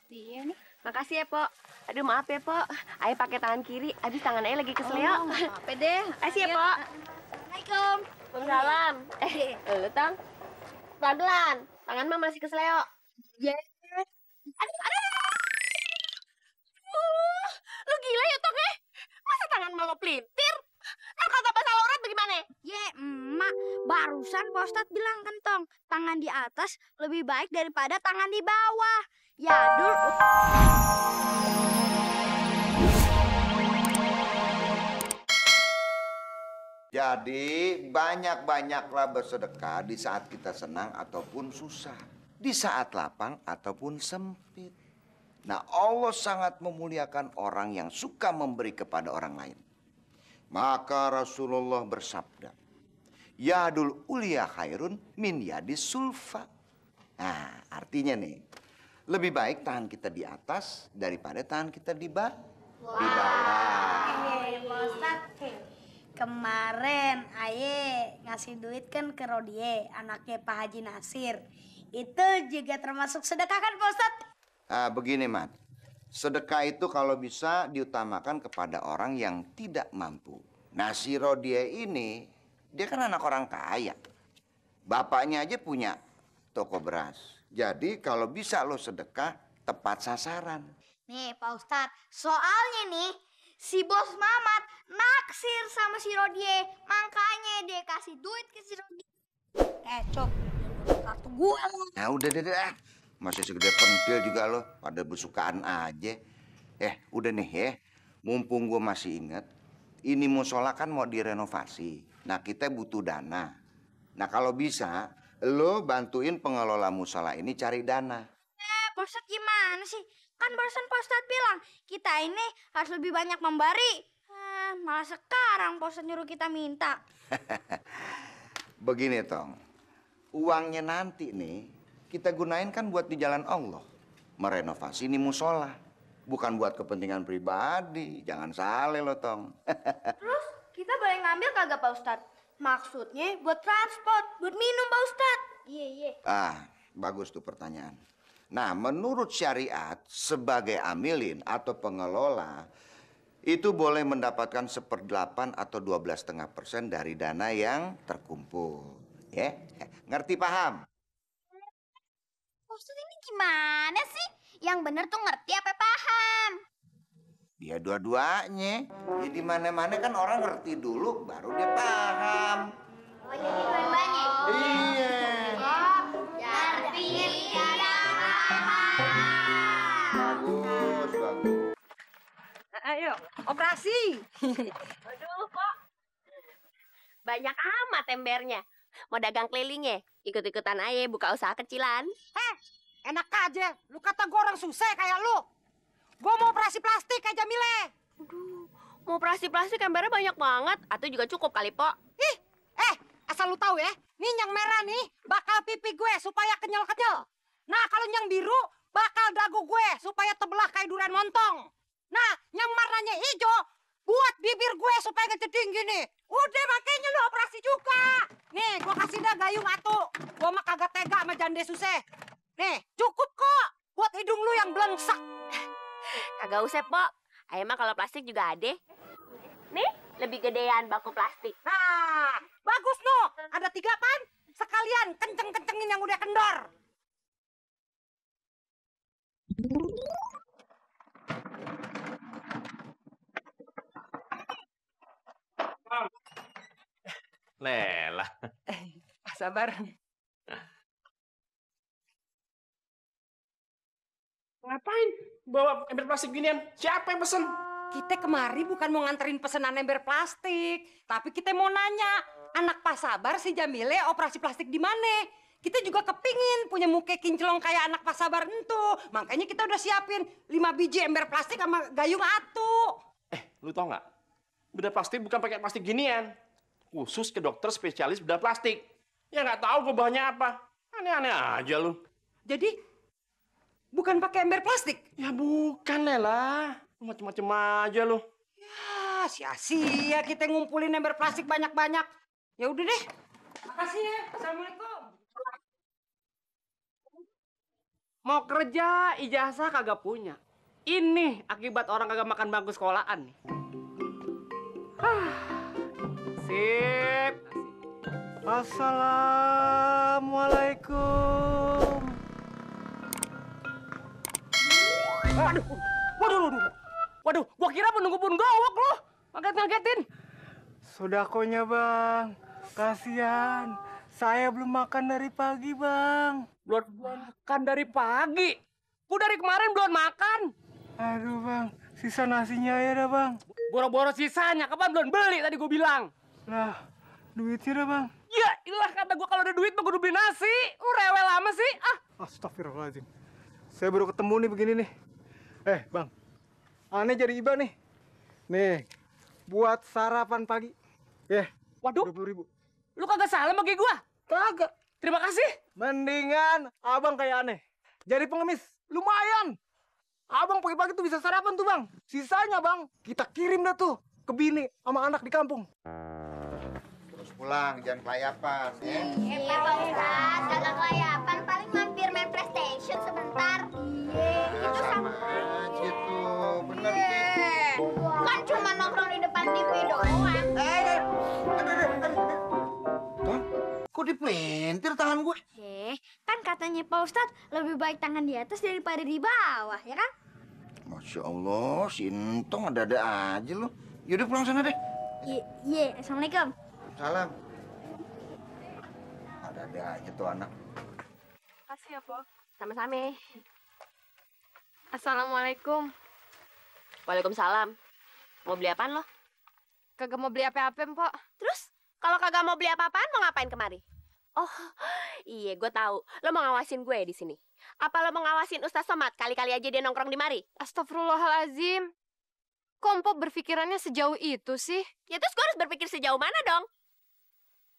Iya nih. Makasih ya, Pok. Aduh, maaf ya, Pok. Ayo pakai tangan kiri. Abis tangan Ayah lagi kesleo. Oh, nggak apa-apa deh. Makasih ya, Pok. Assalamualaikum. Waalaikumsalam. Lu, Tang. Pelan-pelan. Tangan mah masih kesleo. Ya. Lu gila ya, Tong, ya? Masa tangan mah lo pelintir? Nah, kata bahasa Lorat bagaimana? Ye, emak. Barusan Pak Ustadz bilang kan, Tong. Tangan di atas lebih baik daripada tangan di bawah. Ya, dulu. Jadi banyak-banyaklah bersedekah di saat kita senang ataupun susah. Di saat lapang ataupun sempit. Nah, Allah sangat memuliakan orang yang suka memberi kepada orang lain. Maka Rasulullah bersabda, Yadul ulia khairun min yadis sulfa. Nah, artinya nih, lebih baik tangan kita di atas daripada tangan kita di bawah. Pak Ustadz, kemarin Aye ngasih duit kan ke Rodie, anaknya Pak Haji Nasir. Itu juga termasuk sedekah kan Pak Ustadz? Nah, begini, Mat. Sedekah itu kalau bisa diutamakan kepada orang yang tidak mampu. Nah, si Rodie ini, dia kan anak orang kaya. Bapaknya aja punya toko beras. Jadi kalau bisa lo sedekah, tepat sasaran. Nih Pak Ustadz, soalnya nih si bos Mamat naksir sama si Rodie, makanya dia kasih duit ke si Rodie. Cok, kartu gua lo. Nah, udah deh. Masih segede pentil juga lo, pada bersukaan aja. Udah nih ya. Mumpung gue masih inget, ini musola kan mau direnovasi. Nah, kita butuh dana. Nah, kalau bisa, lo bantuin pengelola musola ini cari dana. Pak Ustadz gimana sih? Kan barusan Pak Ustadz bilang, kita ini harus lebih banyak memberi. Malah sekarang Pak Ustadz nyuruh kita minta. Begini, Tong. Uangnya nanti nih, kita gunain kan buat di jalan Allah. Merenovasi ini musola. Bukan buat kepentingan pribadi. Jangan salah lo, Tong. Terus kita boleh ngambil kagak Pak Ustadz? Maksudnya buat transport, buat minum Pak Ustadz. Iya. Bagus tuh pertanyaan. Nah, menurut syariat, sebagai amilin atau pengelola, itu boleh mendapatkan 1/8 atau 12,5% dari dana yang terkumpul. Ya, ngerti paham? Ustadz ini gimana sih? Yang bener tuh ngerti apa paham? Dia dua-duanya. Jadi mana-mana kan orang ngerti dulu, baru dia paham. Oh, jadi dua-duanya? Iya. Ngerti ada Bagus. Ayo, operasi. Aduh, Pok. Banyak amat embernya. Mau dagang keliling ya? Ikut-ikutan aja buka usaha kecilan. Enak aja, lu kata gue orang susah kayak lu. Gue mau operasi plastik kayak Jamile. Aduh, mau operasi plastik embernya banyak banget. Atau juga cukup kali, Pok. Asal lu tahu ya, nih yang merah nih bakal pipi gue supaya kenyal-kenyal. Nah, kalau yang biru bakal dagu gue supaya tebelah kayak durian montong. Nah, yang warnanya hijau buat bibir gue supaya ngeceding gini. Udah makanya lu operasi juga. Nih, gue kasih dah gayung atu. Gue mah kagak tega sama jande susah. Nih, cukup kok buat hidung lu yang belengsak. Kagak usah, Pok. Ayo mah kalau plastik juga ada. Nih, lebih gedean baku plastik. Nah, bagus no. Ada 3 pan. Sekalian kenceng-kencengin yang udah kendor. Lela. Sabar. Ngapain bawa ember plastik ginian? Siapa yang pesen? Kita kemari bukan mau nganterin pesanan ember plastik, tapi kita mau nanya, anak Pak Sabar si Jamile operasi plastik di mana? Kita juga kepingin punya muka kinclong kayak anak Pak Sabar entu. Makanya kita udah siapin 5 biji ember plastik sama gayung atu. Lu tau nggak? Bedah plastik bukan pakai plastik ginian. Khusus ke dokter spesialis bedah plastik. Ya nggak tahu gue bahannya apa. Aneh-aneh aja lu. Jadi bukan pakai ember plastik? Ya bukan, Lela. Macem-macem aja lu. Ya, sia-sia kita ngumpulin ember plastik banyak-banyak. Ya udah deh. Makasih ya. Assalamualaikum. Mau kerja, ijazah kagak punya. Ini akibat orang kagak makan bangku sekolahan nih. Sip. Assalamualaikum. Waduh, gua kira penunggu pun gawok lu. Ngagetin. Sodakonya bang, kasihan. Saya belum makan dari pagi bang. Belum makan dari pagi. Gua dari kemarin belum makan. Aduh bang, sisa nasinya ya dah bang. Boro-boro sisanya, kapan belum beli tadi gua bilang. Lah, duitnya dah bang. Ya ilah kata gua kalau ada duit mah kudu beli nasi. Lu rewel lama sih. Astagfirullahaladzim. Saya baru ketemu nih begini nih. Bang, aneh jadi iba nih. Nih, buat sarapan pagi. Waduh, 20.000. lu kagak salah sama kayak gua. Kagak. Terima kasih. Mendingan abang kayak aneh. Jadi pengemis, lumayan. Abang pagi-pagi tuh bisa sarapan tuh bang. Sisanya bang, kita kirim dah tuh ke bini sama anak di kampung. Terus pulang, jangan kelayapan, ya. Iya Pak Ustadz, kagak kelayapan, paling mampir main PlayStation sebentar. Itu sama aja tuh, bener sih. Kan cuma nongkrong di depan TV doang. Tom, kok dipelintir tangan gue? Kan katanya Pak Ustadz lebih baik tangan di atas daripada di bawah, ya kan? Masya Allah, si Entong ada-ada aja lu. Yaudah pulang sana deh. Iya, Assalamualaikum. Salam. Ada-ada aja tuh anak. Kasih ya, Po. Sama-sama. Assalamualaikum. Waalaikumsalam. Mau beli apaan lo? Kagak mau beli apa-apa, Mpok. Terus, kalau kagak mau beli apa-apaan, mau ngapain kemari? Oh, iya, gue tahu. Lo mau ngawasin gue di sini. Apa lo mau ngawasin Ustaz Somad? Kali-kali aja dia nongkrong di mari. Astagfirullahalazim. Kok Mpok berpikirannya sejauh itu sih? Ya terus gue harus berpikir sejauh mana dong?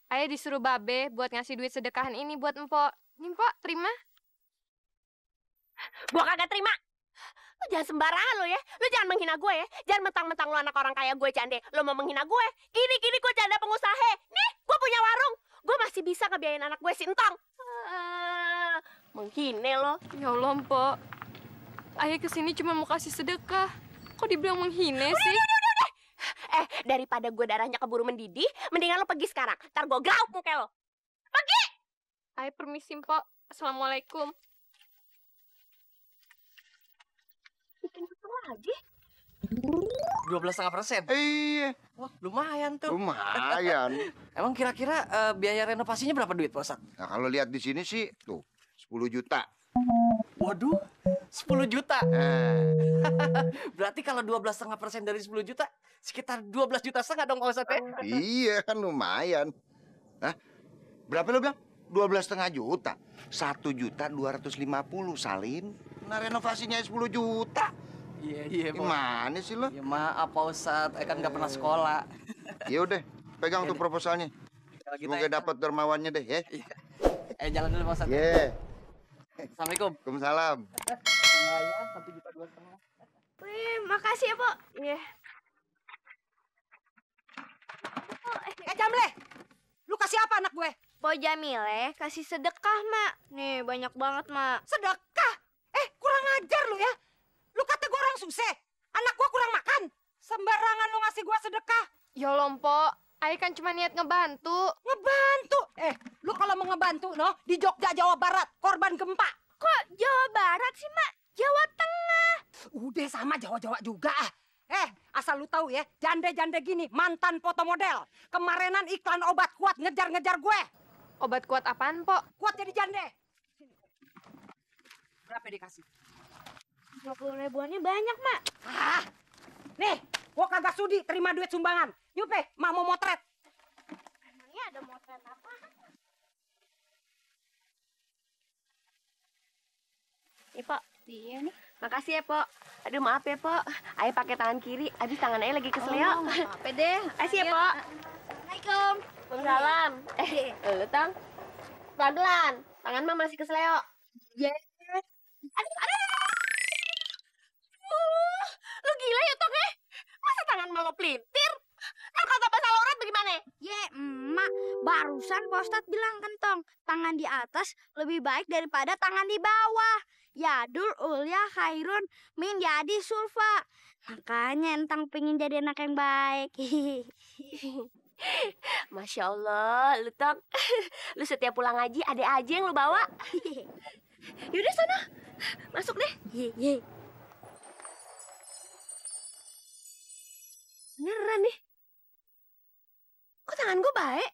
Ayah disuruh Babe buat ngasih duit sedekahan ini buat Mpok. Nih, Mpok, terima. Gue kagak terima. Lo jangan sembarangan lo ya. Lo jangan menghina gue ya. Jangan mentang-mentang lo anak orang kaya gue, Cande. Lo mau menghina gue. Kini gue janda pengusaha. Nih, gue punya warung. Gue masih bisa ngebiayain anak gue si Entong. Menghina lo. Ya Allah, Mpok. Ayah kesini cuma mau kasih sedekah. Kok dibilang menghina sih? Udah. Daripada gue darahnya keburu mendidih, mendingan lo pergi sekarang. Ntar gue gauk muka lo. Pergi! Ayah permisi, Mpok. Assalamualaikum. Bikin kesel lagi. 12,5%. Iya, Wah, lumayan tuh. lumayan. Emang kira-kira biaya renovasinya berapa duit, Pak Ustadz? Nah, kalau lihat di sini sih, tuh, 10 juta. Waduh, 10 juta. Nah, Berarti kalau 12,5% dari 10 juta, sekitar 12 juta setengah dong, Pak Ustadz. iya kan lumayan. Hah? Berapa lo bilang? 12,5 juta. 1.250.000 salin. Nah, renovasinya 10 juta. Iya, Pak. Gimana sih lo? Ya maaf, Pak Ustadz. Kan nggak pernah sekolah. Ya udah, pegang tuh proposalnya. Kalau gitu Semoga dapat dermawannya deh, ya. jalan dulu, Pak Ustadz. Ye. Assalamualaikum. Waalaikumsalam. Lumayan, 1,2 juta. Wih, makasih ya, Pok. Iya. Jamle, lu kasih apa anak gue? Po Jamile kasih sedekah, Mak. Nih, banyak banget, Mak. Sedekah? Kurang ajar lu ya. Lu kata gue orang susah. Anak gue kurang makan. Sembarangan lu ngasih gue sedekah. Ya Allah, Mpok. Ayah kan cuma niat ngebantu. Ngebantu? Lu kalau mau ngebantu, di Jogja, Jawa Barat, korban gempa. Kok Jawa Barat sih, Mak? Jawa Tengah. Udah sama Jawa-Jawa juga. Asal lu tahu ya, jande-jande gini, mantan foto model. Kemarenan iklan obat kuat ngejar-ngejar gue. Obat kuat apaan, Pok? Kuat jadi jande. Berapa dikasih? 20 ribuannya banyak, Mak. Nih, gua kagak sudi terima duit sumbangan. Yupe, mak mau motret. Emangnya ada motret apa? Iya, Pok. Iya nih. Makasih ya, Pok. Aduh, maaf ya, Pok. Ayah pakai tangan kiri, abis tangan ayah lagi kesleo. Apa deh? Makasih ya, Pok. Assalamualaikum. Waalaikumsalam. Lu, Tang. Pelan-pelan. Tangan mah masih kesleo. Yes. Lu gila ya, Tong, ya? Masa tangan mau pelintir? Ntar kata bahasa aurat bagaimana? Ye, emak. Barusan Pak Ustadz bilang kan, Tong. Tangan di atas lebih baik daripada tangan di bawah. Yadul, Ulya, Khairun, Min, Yadi, Sulfa. Makanya Entang pengen jadi anak yang baik. Masya Allah, lu Tong. Lu setiap pulang ngaji ada aja yang lu bawa. Yaudah sana, masuk deh. Beneran nih. Kok tangan gue baik?